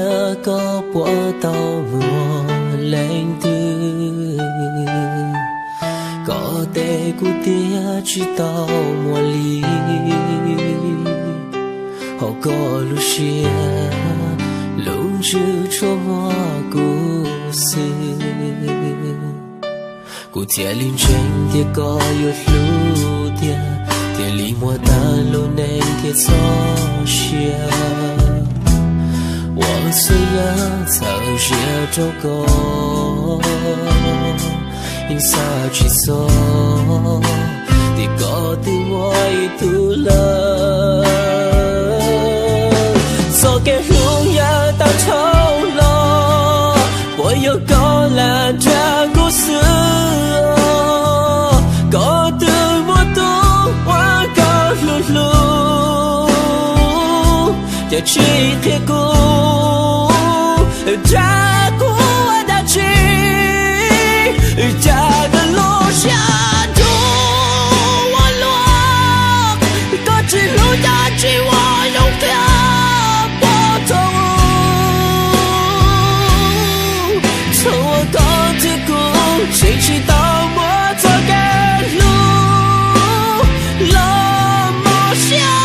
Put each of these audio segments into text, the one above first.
Koj puas tau muaj leej twg? Koj teb kuv tias tsis tau muaj li. Hauv koj lub siab, lub ntsws tsuas muaj kuv xwb. Kuv thiaj li ntseeg tias koj yuav hlub thiab, thiaj li muaj tag lub neej thiab txoj sia. Ua txhua yam txhawb siab rau koj, yeej xav tsis txog tias koj twb muaj ib tug lawm. Txoj kev hlub yav tag dhau los, puas yog koj lam nrhiav kuv xwb? Koj twb muaj tus uas koj hlub hlub, cas tsis qhia kuv? Dag kuv ua dab tsi? Cas koj lub siab dub ua luaj, koj tsis hlub cas tsis ua zoo thiab pom txog. Txhua koj thiab kuv tseem tsis tau muaj txoj kev hlub los mob siab.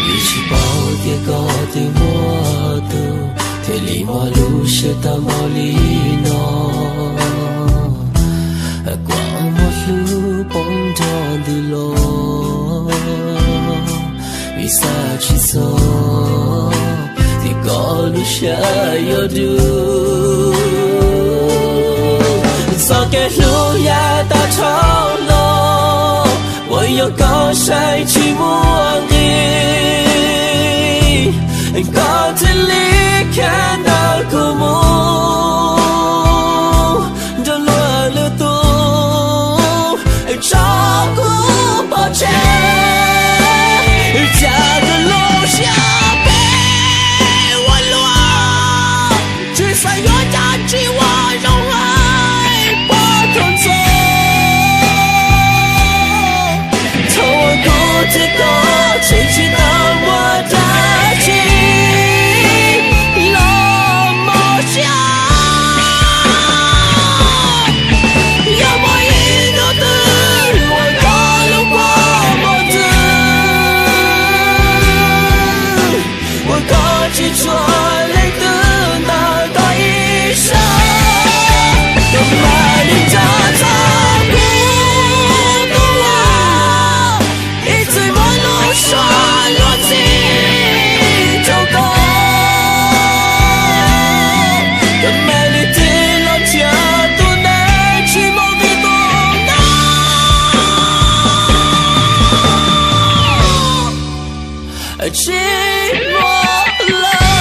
Vim tsis paub tias koj twb muaj tus, thiaj li muaj lub siab tag npaum li no. Kuv muaj hlub poob nrog ntws los, vim xav tsis txog tias koj lub siab yuav dub. Txoj kev hlub yav tag dhau los, puas yog koj saib tsis muaj nqis, koj thiaj li khiav ntawm kuv mus nrog luag lwm tus, tso kuv pov tseg. Cas koj lub siab phem ua luaj, tsis xav yuav cas tsis ua zoo hais pom txog ntxov. Txhua kuv thiab koj tseem tsis tau muaj dab tsi los mob siab. Yog muaj ib hnub twg uas koj lub kua muag twg, uas koj tsis tshua leej twg ntawm koj ib sab, koj mam li nco txog kuv tus uas ib txwm muab lub suab luag txim rau koj. Koj mam li tig los nrhiav tus neeg tsis muaj vim tus ntawd tsis muaj lawm.